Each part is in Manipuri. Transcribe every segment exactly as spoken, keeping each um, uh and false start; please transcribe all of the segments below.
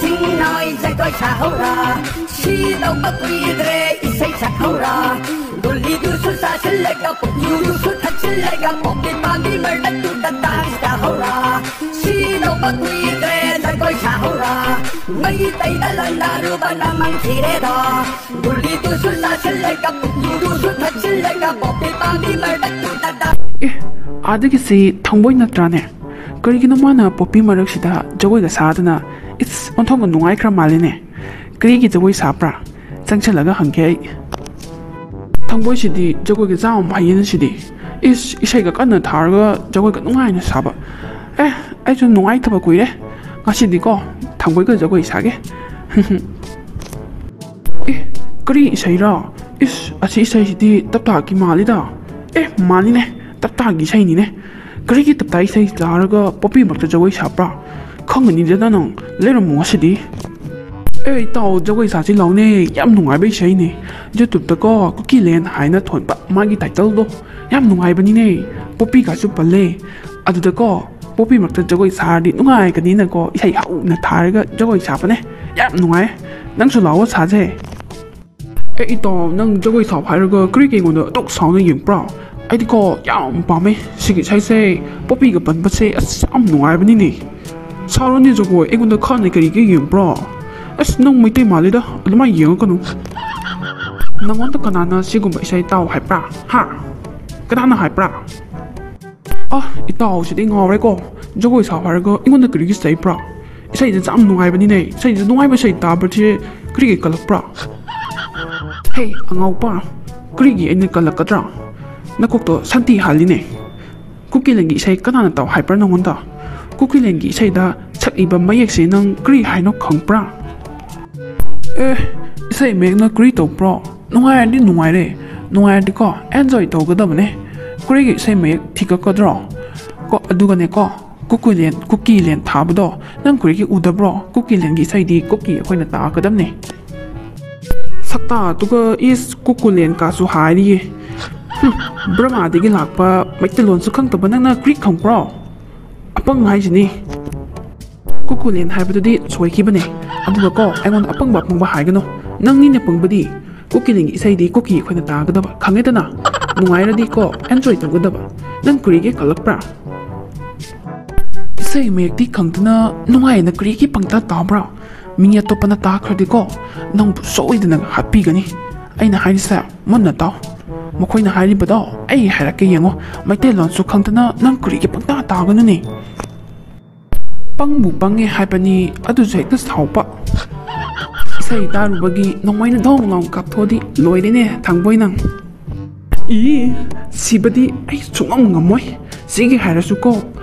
ꯁꯤꯡꯅꯥꯏ ꯖꯒꯣꯏ ꯁꯥꯍꯧꯔ, ꯁꯤꯗꯧꯕ ꯀꯨꯏꯗ꯭ꯔꯦ ꯏꯁꯩ ꯁꯛꯍꯧꯔ꯫ ꯒꯨꯂꯤꯗꯨꯁꯨ ꯆꯥꯁꯤꯜꯂꯒ, ꯄꯨꯛꯂꯨꯗꯨꯁꯨ ꯊꯛꯆꯤꯜꯂꯒ, ꯄꯣꯄꯤ ꯄꯥꯝꯕꯤ ꯃꯔꯛꯇꯨꯗ ꯗꯥꯟꯁ ꯇꯥꯍꯧꯔ꯫ ꯁꯤꯗꯧꯕ ꯀꯨꯏꯗ꯭ꯔꯦ ꯖꯒꯣꯏ ꯁꯥꯍꯧꯔ, ꯃꯩꯇꯩꯗ ꯂꯥꯟꯗꯥꯔꯨꯕꯅ ꯃꯥꯡꯈꯤꯔꯦꯗꯣ꯫ ꯒꯨꯂꯤꯗꯨꯁꯨ ꯆꯥꯁꯤꯜꯂꯒ, ꯄꯨꯛꯂꯨꯗꯨꯁꯨ ꯊꯛꯆꯤꯜꯂꯒ, ꯄꯣꯄꯤ ꯄꯥꯝꯕꯤ ꯃꯔꯛꯇꯨꯗ ꯗꯥꯟꯁ ꯑꯦ, ꯑꯥꯗꯒꯤꯁꯤ ꯊꯥꯡꯕꯣꯏ ꯅꯠꯇ꯭ꯔꯥꯅꯦ? ꯀꯔꯤꯒꯤꯅꯣ ꯃꯥꯅ ꯄꯣꯄꯤ ꯃꯔꯛꯁꯤꯗ ꯖꯒꯣꯏꯒ ꯁꯥꯗꯅ? ꯏꯁ, ꯑꯣꯟꯊꯣꯛꯅ ꯅꯨꯡꯉꯥꯏꯈ꯭ꯔ ꯃꯥꯜꯂꯤꯅꯦ꯫ ꯀꯔꯤꯒꯤ ꯖꯒꯣꯏ ꯁꯥꯕ꯭ꯔꯥ? ꯆꯪꯁꯤꯜꯂꯒ ꯍꯪꯒꯦ ꯑꯩ꯫ ꯊꯥꯡꯕꯣꯏꯁꯤꯗꯤ ꯖꯒꯣꯏꯒ ꯌꯥꯝ ꯍꯩꯌꯦꯅ ꯁꯤꯗꯤ꯫ ꯏꯁ, ꯏꯁꯩꯒ ꯀꯟꯅ ꯊꯥꯔꯒ ꯖꯒꯣꯏꯒ ꯅꯨꯡꯉꯥꯏꯅ ꯁꯥꯕ꯫ ꯑꯦ, ꯑꯩꯁꯨ ꯅꯨꯡꯉꯥꯏꯇꯕ ꯀꯨꯏꯔꯦ꯫ ꯉꯁꯤꯗꯤꯀꯣ, ꯊꯥꯡꯕꯣꯏꯒ ꯖꯒꯣꯏ ꯁꯥꯒꯦ꯫ ꯑꯦ, ꯀꯔꯤ ꯏꯁꯩꯔꯣ? ꯏꯁ, ꯑꯁꯤ ꯏꯁꯩꯁꯤꯗꯤ ꯇꯞꯇꯥꯒꯤ ꯃꯥꯜꯂꯤꯗ꯫ ꯑꯦ, ꯃꯥꯜꯂꯤꯅꯦ, ꯇꯞꯇꯥꯒꯤ ꯏꯁꯩꯅꯤꯅꯦ꯫ ꯀꯔꯤꯒꯤ ꯇꯞꯇꯥ ꯏꯁꯩ ꯇꯥꯔꯒ ꯄꯣꯄꯤ ꯃꯔꯛꯇ ꯖꯒꯣꯏ ꯁꯥꯕ꯭ꯔꯥ? ꯈꯪꯒꯅꯤꯗꯅ ꯅꯪ, ꯂꯩꯔꯝꯃꯣ ꯉꯁꯤꯗꯤ꯫ ꯑꯦ, ꯏꯇꯥꯎ, ꯖꯒꯣꯏ ꯁꯥꯁꯤ ꯂꯥꯎꯅꯦ, ꯌꯥꯝ ꯅꯨꯡꯉꯥꯏꯕ ꯏꯁꯩꯅꯦ꯫ YouTube-ꯇꯀꯣ ꯀꯨꯀꯤꯂꯦꯟ ꯍꯥꯏꯅ ꯊꯣꯟꯕ ꯃꯥꯒꯤ title-ꯗꯣ꯫ ꯌꯥꯝ ꯅꯨꯡꯉꯥꯏꯕꯅꯤꯅꯦ, ꯄꯣꯄꯤꯒꯁꯨ ꯄꯜꯂꯦ꯫ ꯑꯗꯨꯗꯀꯣ, ꯄꯣꯄꯤ ꯃꯔꯛꯇ ꯖꯒꯣꯏ ꯁꯥꯔꯗꯤ ꯅꯨꯡꯉꯥꯏꯒꯅꯤꯅꯀꯣ, ꯏꯁꯩ ꯍꯧꯅ ꯊꯥꯔꯒ ꯖꯒꯣꯏ ꯁꯥꯕꯅꯦ꯫ ꯌꯥꯝ ꯅꯨꯡꯉꯥꯏ꯫ ꯅꯪꯁꯨ ꯂꯥꯛꯑꯣ, ꯁꯥꯁꯦ꯫ ꯑꯦ, ꯏꯇꯥꯎ, ꯅꯪ ꯖꯒꯣꯏ ꯁꯥꯎ ꯍꯥꯏꯔꯒ ꯀꯔꯤꯒꯤ ꯑꯩꯉꯣꯟꯗ ꯑꯗꯨꯛ ꯁꯥꯎꯅ ꯌꯦꯡꯕ꯭ꯔꯣ? ꯑꯩꯗꯤꯀꯣ, ꯌꯥꯝ ꯄꯥꯝꯃꯦ ꯁꯤꯒꯤ ꯏꯁꯩꯁꯦ꯫ ꯄꯣꯄꯤꯒ ꯄꯟꯕꯁꯦ, ꯑꯁ, ꯌꯥꯝ ꯅꯨꯡꯉꯥꯏꯕꯅꯤꯅꯦ꯫ ꯁꯥꯔꯣꯅꯦ ꯖꯒꯣꯏ, ꯑꯩꯉꯣꯟꯗ ꯈꯥꯟꯅ ꯀꯔꯤꯒꯤ ꯌꯦꯡꯕ꯭ꯔꯣ? ꯑꯁ, ꯅꯪ ꯃꯩꯇꯩ ꯃꯥꯜꯂꯤꯗ, ꯑꯗꯨꯃꯥꯏꯅ ꯌꯦꯡꯉꯛꯀꯅꯨ꯫ ꯅꯪꯉꯣꯟꯗ ꯀꯅꯥꯅ ꯁꯤꯒꯨꯝꯕ ꯏꯁꯩ ꯇꯥꯎ ꯍꯥꯏꯕ꯭ꯔꯥ? ꯍꯥ? ꯀꯅꯥꯅ ꯍꯥꯏꯕ꯭ꯔꯥ? ꯑ, ꯏꯇꯥꯎꯁꯤꯗꯤ ꯉꯥꯎꯔꯦꯀꯣ꯫ ꯖꯒꯣꯏ ꯁꯥꯎ ꯍꯥꯏꯔꯒ ꯑꯩꯉꯣꯟꯗ ꯀꯔꯤꯒꯤ ꯆꯩꯕ꯭ꯔꯥ? ꯏꯁꯩꯗꯤ ꯌꯥꯝ ꯅꯨꯡꯉꯥꯏꯕꯅꯤꯅꯦ꯫ ꯏꯁꯩꯗꯤ ꯅꯨꯡꯉꯥꯏꯕ ꯏꯁꯩ ꯇꯥꯕꯁꯦ ꯀꯔꯤꯒꯤ ꯀꯜꯂꯛꯄ꯭ꯔꯥ? ꯍꯦ, ꯑꯉꯥꯎꯕ, ꯀꯔꯤꯒꯤ ꯑꯩꯅ ꯀꯜꯂꯛꯀꯗ꯭ꯔꯥ? ꯅꯀꯣꯛꯇꯣ ꯁꯥꯟꯇꯤ ꯍꯥꯜꯂꯤꯅꯦ꯫ ꯀꯨꯀꯤꯂꯦꯟꯒꯤ ꯏꯁꯩ ꯀꯅꯥꯅ ꯇꯧ ꯍꯥꯏꯕ꯭ꯔꯥ ꯅꯪꯉꯣꯟꯗ? ꯀꯨꯀꯤꯂꯦꯟꯒꯤ ꯏꯁꯩꯗ ꯁꯛꯏꯕ ꯃꯌꯦꯛꯁꯦ ꯅꯪ ꯀꯔꯤ ꯍꯥꯏꯅꯣ ꯈꯪꯕ꯭ꯔꯥ? ꯑꯦ, ꯏꯁꯩ ꯃꯌꯦꯛꯅ ꯀꯔꯤ ꯇꯧꯕ꯭ꯔꯣ? ꯅꯨꯡꯉꯥꯏꯔꯗꯤ ꯅꯨꯡꯉꯥꯏꯔꯦ꯫ ꯅꯨꯡꯉꯥꯏꯔꯗꯤꯀꯣ, enjoy ꯇꯧꯒꯗꯕꯅꯦ꯫ ꯀꯔꯤꯒꯤ ꯏꯁꯩ ꯃꯌꯦꯛ ꯊꯤꯒꯠꯀꯗ꯭ꯔꯣ? ꯀꯣ, ꯑꯗꯨꯒꯅꯦꯀꯣ, ꯀꯨꯀꯤꯂꯦꯟ, ꯀꯨꯀꯤꯂꯦꯟ ꯊꯥꯕꯗꯣ ꯅꯪ ꯀꯔꯤꯒꯤ ꯎꯗꯕ꯭ꯔꯣ? ꯀꯨꯀꯤꯂꯦꯟꯒꯤ ꯏꯁꯩꯗꯤ ꯀꯨꯀꯤ ꯑꯩꯈꯣꯏꯅ ꯇꯥꯒꯗꯕꯅꯦ꯫ ꯁꯛꯇꯥꯗꯨꯒ ꯏꯁ, ꯀꯨꯀꯨꯂꯦꯟ ꯀꯥꯁꯨ ꯍꯥꯏꯔꯤꯌꯦ꯫ ꯍꯨꯝ, ꯕ꯭ꯔꯃꯥꯗꯒꯤ ꯂꯥꯛꯄ ꯃꯩꯇꯩꯂꯣꯟꯁꯨ ꯈꯪꯗꯕ ꯅꯪꯅ ꯀꯔꯤ ꯈꯪꯕ꯭ꯔꯣ? ꯑꯄꯪ ꯍꯥꯏꯁꯤꯅꯤ꯫ ꯀꯨꯀꯨꯂꯦꯟ ꯍꯥꯏꯕꯗꯨꯗꯤ ꯁꯣꯏꯈꯤꯕꯅꯦ꯫ ꯑꯗꯨꯒ ꯀꯣ, ꯑꯩꯉꯣꯟꯗ ꯑꯄꯪꯕ ꯑꯄꯪꯕ ꯍꯥꯏꯒꯅꯨ꯫ ꯅꯪꯅꯤꯅꯦ ꯄꯪꯕꯗꯤ꯫ ꯀꯨꯀꯤꯂꯦꯟꯒꯤ ꯏꯁꯩꯗꯤ ꯀꯨꯀꯤ ꯑꯩꯈꯣꯏꯅ ꯇꯥꯒꯗꯕ, ꯈꯪꯉꯦꯗꯅ? ꯅꯨꯡꯉꯥꯏꯔꯗꯤ ꯀꯣ, enjoy ꯇꯧꯒꯗꯕ꯫ ꯅꯪ ꯀꯔꯤꯒꯤ ꯀꯜꯂꯛꯄ꯭ꯔꯥ? ꯏꯁꯩ ꯃꯌꯦꯛꯇꯤ ꯈꯪꯗꯅ ꯅꯨꯡꯉꯥꯏꯅ ꯀꯔꯤꯒꯤ ꯄꯪꯇꯥ ꯇꯥꯕ꯭ꯔꯥ? ꯃꯤ ꯑꯇꯣꯞꯄꯅ ꯇꯥꯈ꯭ꯔꯗꯤꯀꯣ, ꯅꯪꯕꯨ ꯁꯣꯏꯗꯅ ꯍꯥꯠꯄꯤꯒꯅꯤ꯫ ꯑꯩꯅ ꯍꯥꯏꯔꯤꯁꯦ ꯃꯨꯟꯅ ꯇꯥꯎ꯫ ꯃꯈꯣꯏꯅ ꯍꯥꯏꯔꯤꯕꯗꯣ ꯑꯩ ꯍꯥꯏꯔꯛꯀꯦ ꯌꯦꯡꯉꯣ꯫ ꯃꯩꯇꯩꯂꯣꯟꯁꯨ ꯈꯪꯗꯅ ꯅꯪ ꯀꯔꯤꯒꯤ ꯄꯪꯇꯥ ꯇꯥꯒꯅꯨꯅꯦ? ꯄꯪꯕꯨ ꯄꯪꯉꯦ ꯍꯥꯏꯕꯅꯤ, ꯑꯗꯨꯁꯨ ꯍꯦꯛꯇ ꯁꯥꯎꯕ꯫ ꯏꯁꯩ ꯇꯥꯔꯨꯕꯒꯤ ꯅꯣꯡꯃꯩꯅ ꯙꯣꯡ ꯂꯥꯎ ꯀꯥꯞꯊꯣꯛꯑꯗꯤ ꯂꯣꯏꯔꯦꯅꯦ, ꯊꯥꯡꯕꯣꯏ ꯅꯪ꯫ ꯏ, ꯁꯤꯕꯗꯤ ꯑꯩ ꯁꯨꯡꯉꯝ ꯉꯝꯃꯣꯏ꯫ ꯁꯤꯒꯦ ꯍꯥꯏꯔꯁꯨ ꯀꯣ,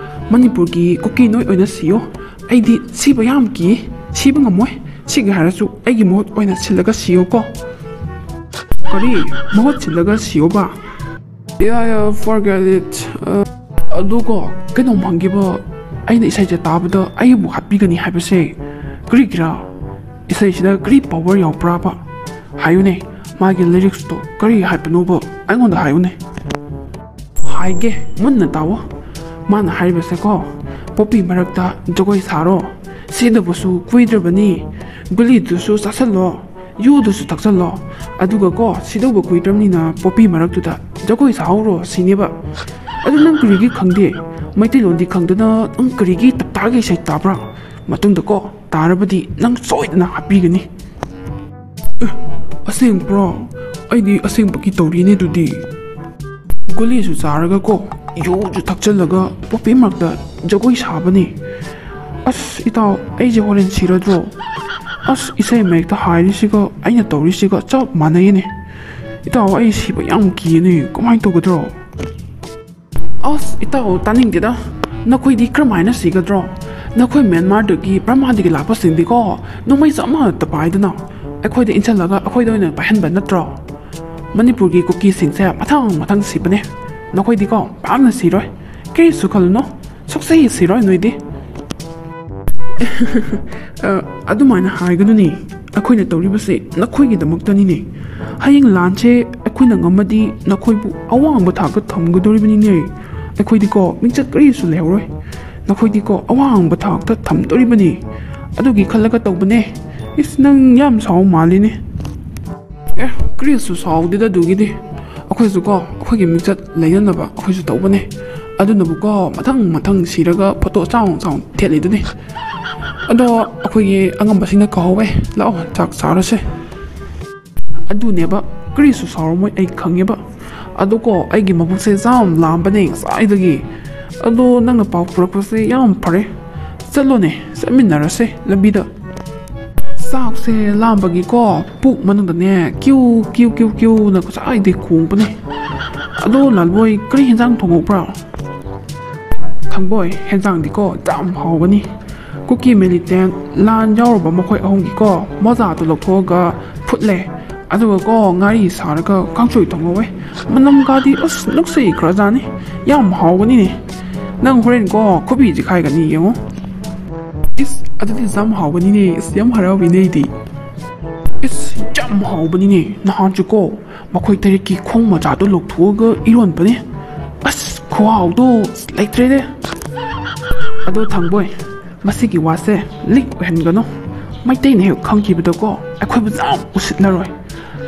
ꯃꯅꯤꯄꯨꯔꯒꯤ ꯀꯨꯀꯤ ꯅꯣꯏ ꯑꯣꯏꯅ ꯁꯤꯌꯣ꯫ ꯑꯩꯗꯤ ꯁꯤꯕ ꯌꯥꯝ ꯀꯤ, ꯁꯤꯕ ꯉꯝꯃꯣꯏ꯫ ꯁꯤꯒꯦ ꯍꯥꯏꯔꯁꯨ ꯑꯩꯒꯤ ꯃꯍꯨꯠ ꯑꯣꯏꯅ ꯁꯤꯜꯂꯒ ꯁꯤꯌꯣ ꯀꯣ꯫ ꯀꯔꯤ? ꯃꯍꯨꯠ ꯁꯤꯜꯂꯒ ꯁꯤꯌꯣꯕ? Yeah, yeah, forget it. ꯑ, ꯑꯗꯨ ꯀꯣ, ꯀꯩꯅꯣꯝ ꯍꯪꯒꯦꯕ, ꯑꯩꯅ ꯏꯁꯩꯁꯦ ꯇꯥꯕꯗ ꯑꯩꯕꯨ ꯍꯥꯠꯄꯤꯒꯅꯤ ꯍꯥꯏꯕꯁꯦ ꯀꯔꯤꯒꯤꯔꯥ? ꯏꯁꯩꯁꯤꯗ ꯀꯔꯤ power ꯌꯥꯎꯕ꯭ꯔꯥꯕ? ꯍꯥꯏꯌꯨꯅꯦ, ꯃꯥꯒꯤ lyrics ꯇꯣ ꯀꯔꯤ ꯍꯥꯏꯕꯅꯣꯕ? ꯑꯩꯉꯣꯟꯗ ꯍꯥꯏꯌꯨꯅꯦ꯫ ꯍꯥꯏꯒꯦ, ꯃꯨꯟꯅ ꯇꯥꯎꯑꯣ꯫ ꯃꯥꯅ ꯍꯥꯏꯔꯤꯕꯁꯦꯀꯣ, ꯄꯣꯄꯤ ꯃꯔꯛꯇ ꯖꯒꯣꯏ ꯁꯥꯔꯣ, ꯁꯤꯗꯕꯁꯨ ꯀꯨꯏꯗ꯭ꯔꯕꯅꯤ, ꯒꯨꯂꯤꯗꯨꯁꯨ ꯆꯥꯁꯜꯂꯣ, ꯌꯨꯗꯨꯁꯨ ꯊꯛꯆꯜꯂꯣ, ꯑꯗꯨꯒ ꯀꯣ, ꯁꯤꯗꯧꯕ ꯀꯨꯏꯗ꯭ꯔꯕꯅꯤꯅ ꯄꯣꯄꯤ ꯃꯔꯛꯇꯨꯗ ꯖꯒꯣꯏ ꯁꯥꯍꯧꯔꯣ ꯁꯤꯅꯦꯕ꯫ ꯑꯗꯨ ꯅꯪ ꯀꯔꯤꯒꯤ ꯈꯪꯗꯦ? ꯃꯩꯇꯩꯂꯣꯟꯗꯤ ꯈꯪꯗꯅ ꯅꯪ ꯀꯔꯤꯒꯤ ꯇꯞꯇꯥꯒꯤ ꯏꯁꯩ ꯇꯥꯕ꯭ꯔꯥ? ꯃꯇꯨꯡꯗ ꯀꯣ, ꯇꯥꯔꯕꯗꯤ ꯅꯪ ꯁꯣꯏꯗꯅ ꯍꯥꯠꯄꯤꯒꯅꯤ꯫ ꯑꯦ, ꯑꯁꯦꯡꯕ꯭ꯔꯣ? ꯑꯩꯗꯤ ꯑꯁꯦꯡꯕꯒꯤ ꯇꯧꯔꯤꯅꯦ ꯑꯗꯨꯗꯤ꯫ ꯒꯨꯂꯤꯁꯨ ꯆꯥꯔꯒ ꯀꯣ, ꯌꯨꯁꯨ ꯊꯛꯆꯜꯂꯒ ꯄꯣꯄꯤ ꯃꯔꯛꯇ ꯖꯒꯣꯏ ꯁꯥꯕꯅꯤ꯫ ꯑꯁ, ꯏꯇꯥꯎ, ꯑꯩꯁꯦ ꯍꯣꯔꯦꯟ ꯁꯤꯔꯗ꯭ꯔꯣ? ꯑꯁ, ꯏꯁꯩ ꯃꯌꯦꯛꯇ ꯍꯥꯏꯔꯤꯁꯤꯒ ꯑꯩꯅ ꯇꯧꯔꯤꯁꯤꯒ ꯆꯞ ꯃꯥꯟꯅꯩꯅꯦ꯫ ꯏꯇꯥꯎ, ꯑꯩ ꯁꯤꯕ ꯌꯥꯝ ꯀꯤꯌꯦꯅꯦ, ꯀꯃꯥꯏꯅ ꯇꯧꯒꯗ꯭ꯔꯣ? ꯑꯁ, ꯏꯇꯥꯎ, ꯇꯥꯅꯤꯡꯗꯦꯗ꯫ ꯅꯈꯣꯏꯗꯤ ꯀꯔꯝꯍꯥꯏꯅ ꯁꯤꯒꯗ꯭ꯔꯣ? ꯅꯈꯣꯏ ꯃ꯭ꯌꯥꯟꯃꯥꯔꯗꯒꯤ, ꯕꯔꯃꯥꯗꯒꯤ ꯂꯥꯛꯄꯁꯤꯡꯗꯤꯀꯣ, ꯅꯣꯡꯃꯩꯁꯨ ꯑꯃꯠꯇ ꯄꯥꯏꯗꯅ ꯑꯩꯈꯣꯏꯗ ꯏꯟꯁꯤꯜꯂꯒ ꯑꯩꯈꯣꯏꯗ ꯑꯣꯏꯅ ꯄꯥꯏꯍꯟꯕ ꯅꯠꯇ꯭ꯔꯣ? ꯃꯅꯤꯄꯨꯔꯒꯤ ꯀꯨꯀꯤꯁꯤꯡꯁꯦ ꯃꯊꯪ ꯃꯊꯪ ꯁꯤꯕꯅꯦ꯫ ꯅꯈꯣꯏꯗꯤꯀꯣ ꯄꯥꯛꯅ ꯁꯤꯔꯣꯏ꯫ ꯀꯔꯤꯁꯨ ꯈꯜꯂꯨꯅꯨ꯫ ꯁꯨꯛꯁꯤ ꯁꯤꯔꯣꯏ ꯅꯣꯏꯗꯤ꯫ ꯑ, ꯑꯗꯨꯃꯥꯏꯅ ꯍꯥꯏꯒꯅꯨꯅꯦ꯫ ꯑꯩꯈꯣꯏꯅ ꯇꯧꯔꯤꯕꯁꯦ ꯅꯈꯣꯏꯒꯤꯗꯃꯛꯇꯅꯤꯅꯦ꯫ ꯍꯌꯦꯡ ꯂꯥꯟꯁꯦ ꯑꯩꯈꯣꯏꯅ ꯉꯝꯃꯗꯤ ꯅꯈꯣꯏꯕꯨ ꯑꯋꯥꯡꯕ ꯊꯥꯛꯇ ꯊꯝꯒꯗꯧꯔꯤꯕꯅꯤꯅꯦ꯫ ꯑꯩꯈꯣꯏꯗꯤꯀꯣ ꯃꯤꯡꯆꯠ ꯀꯔꯤꯁꯨ ꯂꯩꯍꯧꯔꯣꯏ꯫ ꯅꯈꯣꯏꯗꯤꯀꯣ ꯑꯋꯥꯡꯕ ꯊꯥꯛꯇ ꯊꯝꯗꯣꯔꯤꯕꯅꯤ꯫ ꯑꯗꯨꯒꯤ ꯈꯜꯂꯒ ꯇꯧꯕꯅꯦ꯫ ꯏꯁ, ꯅꯪ ꯌꯥꯝ ꯁꯥꯎ ꯃꯥꯜꯂꯤꯅꯦ꯫ ꯑꯦ, ꯀꯔꯤꯁꯨ ꯁꯥꯎꯗꯦꯗ ꯑꯗꯨꯒꯤꯗꯤ꯫ ꯑꯩꯈꯣꯏꯁꯨꯀꯣ ꯑꯩꯈꯣꯏꯒꯤ ꯃꯤꯡꯆꯠ ꯂꯩꯅꯅꯕ ꯑꯩꯈꯣꯏꯁꯨ ꯇꯧꯕꯅꯦ꯫ ꯑꯗꯨꯅꯕꯨꯀꯣ ꯃꯊꯪ ꯃꯊꯪ ꯁꯤꯔꯒ ꯐꯣꯇꯣ ꯆꯥꯎꯅ ꯆꯥꯎꯅ ꯊꯦꯠꯂꯤꯗꯨꯅꯤ꯫ ꯑꯗꯣ ꯑꯩꯈꯣꯏꯒꯤ ꯑꯉꯝꯕꯁꯤꯡꯅ ꯀꯧꯍꯧꯋꯦ꯫ ꯂꯥꯛꯑꯣ, ꯆꯥꯛ ꯆꯥꯔꯁꯦ꯫ ꯑꯗꯨꯅꯦꯕ, ꯀꯔꯤꯁꯨ ꯁꯥꯎꯔꯝꯃꯣꯏ, ꯑꯩ ꯈꯪꯉꯦꯕ꯫ ꯑꯗꯣꯀꯣ, ꯑꯩꯒꯤ ꯃꯕꯨꯛꯁꯦ ꯌꯥꯝ ꯂꯥꯝꯕꯅꯦ ꯉꯁꯥꯏꯗꯒꯤ꯫ ꯑꯗꯣ ꯅꯪꯅ ꯄꯥꯎ ꯄꯨꯔꯛꯄꯁꯦ ꯌꯥꯝ ꯐꯔꯦ꯫ ꯆꯠꯂꯣꯅꯦ, ꯆꯠꯃꯤꯟꯅꯔꯁꯦ ꯂꯝꯕꯤꯗ꯫ ꯆꯥꯛꯁꯦ ꯂꯥꯝꯕꯒꯤꯀꯣ, ꯄꯨꯛ ꯃꯅꯨꯡꯗꯅꯦ ꯀ꯭ꯌꯨ ꯀ꯭ꯌꯨ ꯀ꯭ꯌꯨ ꯀ꯭ꯌꯨꯅ ꯉꯁꯥꯏꯗꯩ ꯈꯣꯡꯕꯅꯦ꯫ ꯑꯗꯣ ꯂꯥꯜꯕꯣꯏ, ꯀꯔꯤ ꯍꯦꯟꯖꯥꯡ ꯊꯣꯡꯍꯧꯕ꯭ꯔꯥ? ꯊꯥꯡꯕꯣꯏ, ꯍꯦꯟꯖꯥꯡꯗꯤꯀꯣ ꯌꯥꯝ ꯍꯥꯎꯒꯅꯤ꯫ ꯀꯨꯀꯤ ꯃꯤꯂꯤꯇꯦꯟ ꯂꯥꯟ ꯌꯥꯎꯔꯨꯕ ꯃꯈꯣꯏ ꯑꯍꯨꯝꯒꯤꯀꯣ ꯃꯣꯖꯥꯗꯣ ꯂꯧꯊꯣꯛꯑꯒ ꯐꯨꯠꯂꯦ꯫ ꯑꯗꯨꯒꯀꯣ ꯉꯥꯔꯤ ꯁꯥꯔꯒ ꯀꯥꯡꯁꯣꯏ ꯊꯣꯡꯍꯧꯋꯦ꯫ ꯃꯅꯝꯒꯗꯤ ꯑꯁ ꯅꯨꯡꯁꯤꯈ꯭ꯔꯖꯥꯠꯅꯤ꯫ ꯌꯥꯝ ꯍꯥꯎꯒꯅꯤꯅꯦ꯫ ꯅꯪ ꯍꯣꯔꯦꯟꯀꯣ ꯈꯨꯕꯤ ꯆꯤꯈꯥꯏꯒꯅꯤ ꯌꯦꯡꯉꯣ꯫ ꯏꯁ, ꯑꯗꯨꯗꯤ ꯌꯥꯝ ꯍꯥꯎꯒꯅꯤꯅꯦ꯫ ꯏꯁ, ꯌꯥꯝ ꯍꯔꯥꯎꯏꯅꯦ ꯑꯩꯗꯤ꯫ ꯏꯁ, ꯌꯥꯝ ꯍꯥꯎꯕꯅꯤꯅꯦ꯫ ꯅꯍꯥꯟꯁꯨꯀꯣ ꯃꯈꯣꯏ ꯇꯔꯦꯠꯀꯤ ꯈꯣꯡ ꯃꯆꯥꯗꯣ ꯂꯧꯊꯣꯛꯑꯒ ꯏꯔꯣꯟꯕꯅꯦ꯫ ꯑꯁ, ꯈꯨꯍꯥꯎꯗꯣ ꯂꯩꯇ꯭ꯔꯦꯅꯦ꯫ ꯑꯗꯣ ꯊꯥꯡꯕꯣꯏ, ꯃꯁꯤꯒꯤ ꯋꯥꯁꯦ ꯂꯤꯛ ꯑꯣꯏꯍꯟꯒꯅꯨ꯫ ꯃꯩꯇꯩꯅ ꯍꯦꯛ ꯈꯪꯈꯤꯕꯗꯀꯣ ꯑꯩꯈꯣꯏꯕꯨ ꯌꯥꯝ ꯎꯁꯤꯠꯅꯔꯣꯏ꯫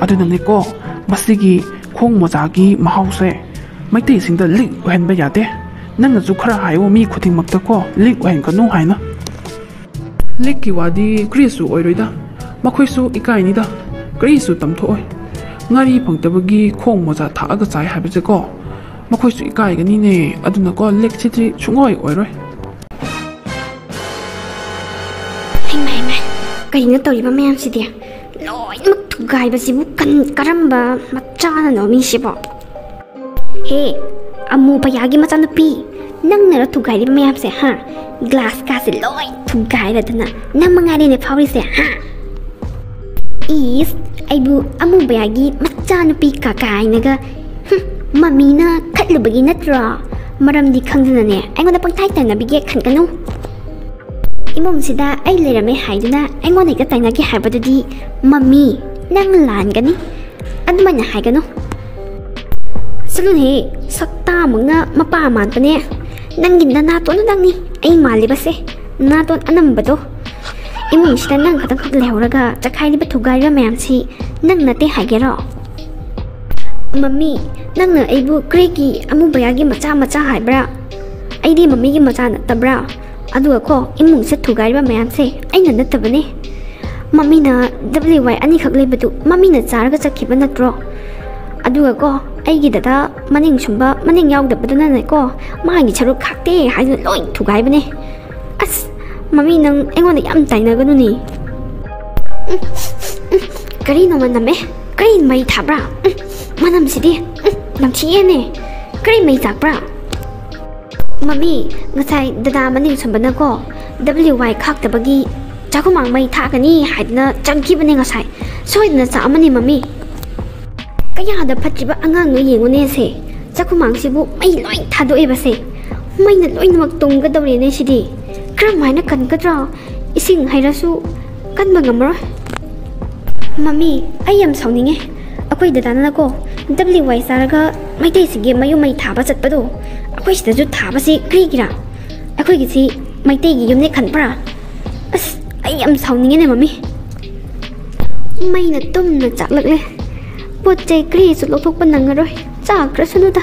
ꯑꯗꯨꯅꯅꯦꯀꯣ, ꯃꯁꯤꯒꯤ ꯈꯣꯡ ꯃꯣꯖꯥꯒꯤ ꯃꯍꯥꯎꯁꯦ ꯃꯩꯇꯩꯁꯤꯡꯗ ꯂꯤꯛ ꯑꯣꯏꯍꯟꯕ ꯌꯥꯗꯦ꯫ ꯅꯪꯅꯁꯨ ꯈꯔ ꯍꯥꯏꯌꯣ ꯃꯤ ꯈꯨꯗꯤꯡꯃꯛꯇꯀꯣ, ꯂꯤꯛ ꯑꯣꯏꯍꯟꯒꯅꯨ ꯍꯥꯏꯅ꯫ ꯂꯤꯛꯀꯤ ꯋꯥꯗꯤ ꯀꯔꯤꯁꯨ ꯑꯣꯏꯔꯣꯏꯗ, ꯃꯈꯣꯏꯁꯨ ꯏꯀꯥꯏꯅꯤꯗ, ꯀꯔꯤꯁꯨ ꯇꯝꯊꯣꯛꯑꯣꯏ꯫ ꯉꯥꯔꯤ ꯐꯪꯗꯕꯒꯤ ꯈꯣꯡ ꯃꯣꯖꯥ ꯊꯥꯛꯑꯒ ꯆꯥꯏ ꯍꯥꯏꯕꯁꯦꯀꯣ, ꯃꯈꯣꯏꯁꯨ ꯏꯀꯥꯏꯒꯅꯤꯅꯦ꯫ ꯑꯗꯨꯅꯀꯣ, ꯂꯤꯛꯁꯤꯗꯤ ꯁꯨꯡꯑꯣꯏ ꯑꯣꯏꯔꯣꯏ꯫ ꯍꯩꯃꯥ, ꯍꯩꯃꯥ, ꯀꯩꯅꯣ ꯇꯧꯔꯤꯕ ꯃꯌꯥꯝꯁꯤꯗꯤ? ꯂꯣꯏꯅꯃꯛ ꯊꯨꯒꯥꯏꯕꯁꯤꯕꯨ ꯀꯟ-, ꯀꯔꯝꯕ ꯃꯆꯥꯅꯅꯣ ꯃꯤꯁꯤꯕꯣ? ꯍꯦ, ꯑꯃꯨ ꯄꯌꯥꯒꯤ ꯃꯆꯥꯅꯨꯄꯤ, ꯅꯪꯅꯔꯣ ꯊꯨꯒꯥꯏꯔꯤꯕ ꯃꯌꯥꯝꯁꯦ, ꯍꯥ? ꯒ꯭ꯂꯥꯁ ꯀꯥꯁꯦ ꯂꯣꯏ ꯊꯨꯒꯥꯏꯔꯗꯅ ꯅꯪ ꯃꯉꯥꯏꯔꯦꯅꯦ ꯐꯥꯎꯔꯤꯁꯦ, ꯍꯥ? ꯏꯁ, ꯑꯩꯕꯨ ꯑꯃꯨ ꯄꯌꯥꯒꯤ ꯃꯆꯥꯅꯨꯄꯤ ꯀꯥ ꯀꯥꯏꯅꯒ, ꯍꯨꯝ, ꯃꯃꯤꯅ ꯈꯠꯂꯨꯕꯒꯤ ꯅꯠꯇ꯭ꯔꯣ? ꯃꯔꯝꯗꯤ ꯈꯪꯗꯅꯅꯦ ꯑꯩꯉꯣꯟꯗ ꯄꯪꯇꯥꯏ ꯇꯥꯏꯅꯕꯤꯒꯦ ꯈꯟꯒꯅꯨ꯫ ꯏꯃꯨꯡꯁꯤꯗ ꯑꯩ ꯂꯩꯔꯝꯃꯦ ꯍꯥꯏꯗꯨꯅ ꯑꯩꯉꯣꯟꯗ ꯍꯦꯛꯇ ꯇꯥꯏꯅꯒꯦ ꯍꯥꯏꯕꯗꯨꯗꯤ ꯃꯃꯤ, ꯅꯪ ꯂꯥꯟꯒꯅꯤ꯫ ꯑꯗꯨꯃꯥꯏꯅ ꯍꯥꯏꯒꯅꯨ꯫ ꯆꯠꯂꯨꯅꯦꯍꯦ, ꯁꯛꯇꯥꯃꯛꯅ ꯃꯄꯥ ꯃꯥꯟꯕꯅꯦ꯫ ꯅꯪꯒꯤ ꯅꯅꯥꯇꯣꯟꯗꯨꯗꯪꯅꯤ ꯑꯩ ꯃꯥꯜꯂꯤꯕꯁꯦ, ꯅꯥꯇꯣꯟ ꯑꯅꯝꯕꯗꯣ꯫ ꯏꯃꯨꯡꯁꯤꯗ ꯅꯪ ꯈꯛꯇꯪꯈꯛ ꯂꯩꯍꯧꯔꯒ ꯆꯈꯥꯏꯔꯤꯕ ꯊꯨꯒꯥꯏꯔꯤꯕ ꯃꯌꯥꯝꯁꯤ ꯅꯪ ꯅꯠꯇꯦ ꯍꯥꯏꯒꯦꯔꯣ? ꯃꯃꯤ, ꯅꯪꯅ ꯑꯩꯕꯨ ꯀ꯭ꯔꯤꯒꯤ ꯑꯃꯨꯕꯌꯥꯒꯤ ꯃꯆꯥ ꯃꯆꯥ ꯍꯥꯏꯕ꯭ꯔꯥ? ꯑꯩꯗꯤ ꯃꯃꯤꯒꯤ ꯃꯆꯥ ꯅꯠꯇꯕ꯭ꯔꯥ? ꯑꯗꯨꯒ ꯀꯣ, ꯏꯃꯨꯡꯁꯦ ꯊꯨꯒꯥꯏꯔꯤꯕ ꯃꯌꯥꯝꯁꯦ ꯑꯩꯅ ꯅꯠꯇꯕꯅꯦ꯫ ꯃꯃꯤꯅ W Y ꯑꯅꯤꯈꯛ ꯂꯩꯕꯗꯨ ꯃꯃꯤꯅ ꯆꯥꯔꯒ ꯆꯠꯈꯤꯕ ꯅꯠꯇ꯭ꯔꯣ? ꯑꯗꯨꯒ ꯀꯣ, ꯑꯩꯒꯤ ꯗꯗꯥ ꯃꯅꯤꯡ ꯁꯨꯝꯕ ꯃꯅꯤꯡ ꯌꯥꯎꯗꯕꯗꯨꯅꯅꯦꯀꯣ, ꯃꯥꯒꯤ ꯁꯔꯨꯛ ꯈꯥꯛꯇꯦ ꯍꯥꯏꯗꯨꯅ ꯂꯣꯏ ꯊꯨꯒꯥꯏꯕꯅꯦ꯫ ꯑꯁ, ꯃꯃꯤ, ꯅꯪ ꯑꯩꯉꯣꯟꯗ ꯌꯥꯝ ꯇꯥꯏꯅꯒꯅꯨꯅꯦ꯫ ꯎꯝ, ꯎꯝ, ꯀꯔꯤꯅꯣ ꯃꯅꯝꯃꯦ? ꯀꯔꯤ ꯃꯩ ꯊꯥꯕ꯭ꯔꯥ? ꯎꯝ, ꯃꯅꯝꯁꯤꯗꯤ, ꯎꯝ, ꯅꯝꯊꯤꯑꯦꯅꯦ꯫ ꯀꯔꯤ ꯃꯩ ꯆꯥꯛꯄ꯭ꯔꯥ? ꯃꯃꯤ, ꯉꯁꯥꯏ ꯗꯗꯥ ꯃꯅꯤꯡ ꯁꯨꯝꯕꯅꯀꯣ, W Y ꯈꯥꯛꯇꯕꯒꯤ ꯆꯥꯛꯈꯨꯃꯥꯡ ꯃꯩ ꯊꯥꯒꯅꯤ ꯍꯥꯏꯗꯅ ꯆꯪꯈꯤꯕꯅꯦ ꯉꯁꯥꯏ꯫ ꯁꯣꯏꯗꯅ ꯆꯥꯛꯑꯝꯃꯅꯤ ꯃꯃꯤ꯫ ꯀꯌꯥꯗ ꯐꯠꯇ꯭ꯔꯤꯕ ꯑꯉꯥꯡꯅꯣ ꯌꯦꯡꯉꯨꯅꯦ ꯁꯦ꯫ ꯆꯥꯛꯈꯨꯃꯥꯡꯁꯤꯕꯨ ꯃꯩ ꯂꯣꯏ ꯊꯥꯗꯣꯛꯑꯦꯕꯁꯦ꯫ ꯃꯩꯅ ꯂꯣꯏꯅꯃꯛ ꯇꯨꯝꯒꯗꯧꯔꯦꯅꯦ ꯁꯤꯗꯤ꯫ ꯀꯔꯝꯍꯥꯏꯅ ꯀꯟꯒꯗ꯭ꯔꯥ? ꯏꯁꯤꯡ ꯍꯩꯔꯁꯨ ꯀꯟꯕ ꯉꯝꯃꯔꯣꯏ꯫ ꯃꯃꯤ, ꯑꯩ ꯌꯥꯝ ꯁꯥꯎꯅꯤꯡꯉꯦ꯫ ꯑꯩꯈꯣꯏ ꯗꯗꯥꯅꯀꯣ, W Y ꯆꯥꯔꯒ ꯃꯩꯇꯩꯁꯤꯡꯒꯤ ꯃꯌꯨꯝ ꯃꯩ ꯊꯥꯕ ꯆꯠꯄꯗꯣ, ꯑꯩꯈꯣꯏ ꯁꯤꯗꯁꯨ ꯊꯥꯕꯁꯤ ꯀꯔꯤꯒꯤꯔꯥ? ꯑꯩꯈꯣꯏꯒꯤꯁꯤ ꯃꯩꯇꯩꯒꯤ ꯌꯨꯝꯅꯦ ꯈꯟꯕ꯭ꯔꯥ? ꯑꯁ, ꯑꯩ ꯌꯥꯝ ꯁꯥꯎꯅꯤꯡꯉꯦꯅꯦ ꯃꯃꯤ꯫ ꯃꯩꯅ ꯇꯨꯝꯅ ꯆꯥꯛꯂꯛꯂꯦ꯫ ꯄꯣꯠ ꯆꯩ ꯀꯔꯤꯁꯨ ꯂꯧꯊꯣꯛꯄ ꯅꯪꯉꯔꯣꯏ꯫ ꯆꯥꯈ꯭ꯔꯁꯅꯨꯗ꯫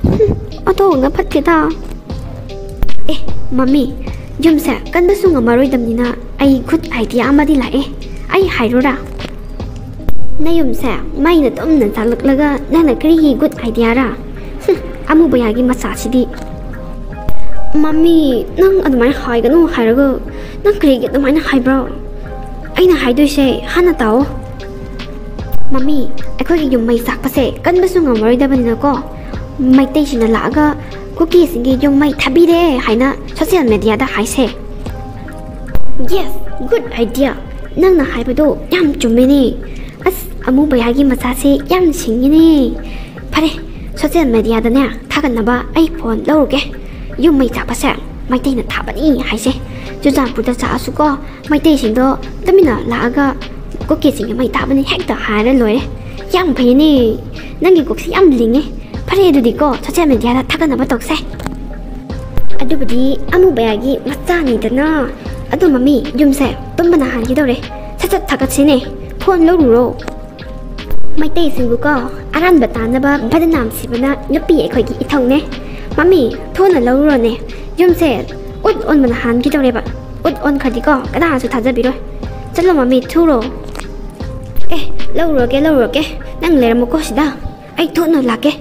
ꯍꯨꯝ, ꯑꯣꯟꯊꯣꯛꯅ ꯐꯠꯇꯦꯗ꯫ ꯑꯦ, ꯃꯃꯤ, ꯌꯨꯝꯁꯦ ꯀꯟꯕꯁꯨ ꯉꯝꯃꯔꯣꯏꯗꯕꯅꯤꯅ ꯑꯩ good idea ꯑꯃꯗꯤ ꯂꯥꯛꯑꯦ꯫ ꯑꯩ ꯍꯥꯏꯔꯨꯔꯥ? ꯅꯌꯨꯝꯁꯦ ꯃꯩꯅ ꯇꯨꯝꯅ ꯆꯥꯛꯂꯛꯂꯒ ꯅꯪꯅ ꯀꯔꯤꯒꯤ good idea ꯔꯥ? ꯍꯨꯝ, ꯑꯃꯨꯕ ꯌꯥꯒꯤ ꯃꯆꯥꯁꯤꯗꯤ꯫ ꯃꯃꯤ, ꯅꯪ ꯑꯗꯨꯃꯥꯏꯅ ꯍꯥꯏꯒꯅꯨ ꯍꯥꯏꯔꯒ ꯅꯪ ꯀꯔꯤꯒꯤ ꯑꯗꯨꯃꯥꯏꯅ ꯍꯥꯏꯕ꯭ꯔꯣ? ꯑꯩꯅ ꯍꯥꯏꯗꯣꯏꯁꯦ ꯍꯥꯟꯅ ꯇꯥꯎꯑꯣ꯫ ꯃꯃꯤ, ꯑꯩꯈꯣꯏꯒꯤ ꯌꯨꯝ ꯃꯩ ꯆꯥꯛꯄꯁꯦ ꯀꯟꯕꯁꯨ ꯉꯝꯃꯔꯣꯏꯗꯕꯅꯤꯅꯀꯣ, ꯃꯩꯇꯩꯁꯤꯡꯅ ꯂꯥꯛꯑꯒ ꯀꯨꯀꯤꯁꯤꯡꯒꯤ ꯌꯨꯝ ꯃꯩ ꯊꯥꯕꯤꯔꯦ ꯍꯥꯏꯅ social media ꯗ ꯍꯥꯏꯁꯦ꯫ Yes, good idea꯫ ꯅꯪꯅ ꯍꯥꯏꯕꯗꯣ ꯌꯥꯝ ꯆꯨꯝꯃꯦꯅꯦ꯫ ꯑꯁ, ꯑꯃꯨꯕ ꯌꯥꯒꯤ ꯃꯆꯥꯁꯦ ꯌꯥꯝ ꯁꯤꯡꯉꯤꯅꯦ꯫ ꯐꯔꯦ, social media ꯗꯅꯦ ꯊꯥꯒꯠꯅꯕ ꯑꯩ phone ꯂꯧꯔꯨꯒꯦ꯫ ꯌꯨꯝ ꯃꯩ ꯆꯥꯛꯄꯁꯦ ꯃꯩꯇꯩꯅ ꯊꯥꯕꯅꯤ ꯍꯥꯏꯁꯦ꯫ ꯆꯨꯔꯆꯥꯟꯄꯨꯔꯗ ꯆꯥꯛꯑꯁꯨꯀꯣ, ꯃꯩꯇꯩꯁꯤꯡꯗꯣ ꯇꯨꯃꯤꯟꯅ ꯂꯥꯛꯑꯒ ꯀꯨꯀꯤꯁꯤꯡꯒꯤ ꯃꯩ ꯊꯥꯕꯅꯤ ꯍꯦꯛꯇ ꯍꯥꯏꯔ ꯂꯣꯏꯔꯦ꯫ ꯌꯥꯝ ꯐꯩꯅꯦ, ꯅꯪꯒꯤ ꯀꯣꯛꯁꯤ ꯌꯥꯝ ꯂꯤꯡꯉꯦ꯫ ꯐꯔꯦ, ꯑꯗꯨꯗꯤꯀꯣ, social media ꯗ ꯊꯥꯒꯠꯅꯕ ꯇꯧꯁꯦ꯫ ꯑꯗꯨꯕꯨꯗꯤ ꯑꯃꯨꯕꯌꯥꯒꯤ ꯃꯆꯥꯅꯤꯗꯅ꯫ ꯑꯗꯣ ꯃꯃꯤ, ꯌꯨꯝꯁꯦ ꯇꯨꯝꯕꯅ ꯍꯥꯟꯈꯤꯗꯧꯔꯦ꯫ ꯁꯠ ꯁꯠ ꯊꯥꯒꯠꯁꯤꯅꯦ꯫ ꯐꯣꯟ ꯂꯧꯔꯨꯔꯣ꯫ ꯃꯩꯇꯩꯁꯤꯡꯕꯨꯀꯣ, ꯑꯔꯥꯟꯕ ꯇꯥꯅꯕ ꯕꯗꯅꯥꯝ ꯁꯤꯕꯅ ꯅꯨꯄꯤ ꯑꯩꯈꯣꯏꯒꯤ ꯏꯊꯧꯅꯦ꯫ ꯃꯃꯤ, ꯊꯨꯅ ꯂꯧꯔꯨꯔꯣꯅꯦ꯫ ꯌꯨꯝꯁꯦ ꯎꯠ ꯑꯣꯟꯕꯅ ꯍꯥꯟꯈꯤꯗꯧꯔꯦꯕ꯫ ꯎꯠ ꯑꯣꯟꯈ꯭ꯔꯗꯤꯀꯣ, ꯀꯅꯥꯁꯨ ꯊꯥꯖꯕꯤꯔꯣꯏ꯫ ꯆꯠꯂꯣ ꯃꯃꯤ, ꯊꯨꯔꯣ꯫ ꯑꯦ, ꯂꯧꯔꯨꯔꯒꯦ, ꯂꯧꯔꯨꯔꯒꯦ꯫ ꯅꯪ ꯂꯩꯔꯝꯃꯨꯀꯣ ꯁꯤꯗ꯫ ꯑꯩ ꯊꯨꯅ ꯂꯥꯛꯀꯦ꯫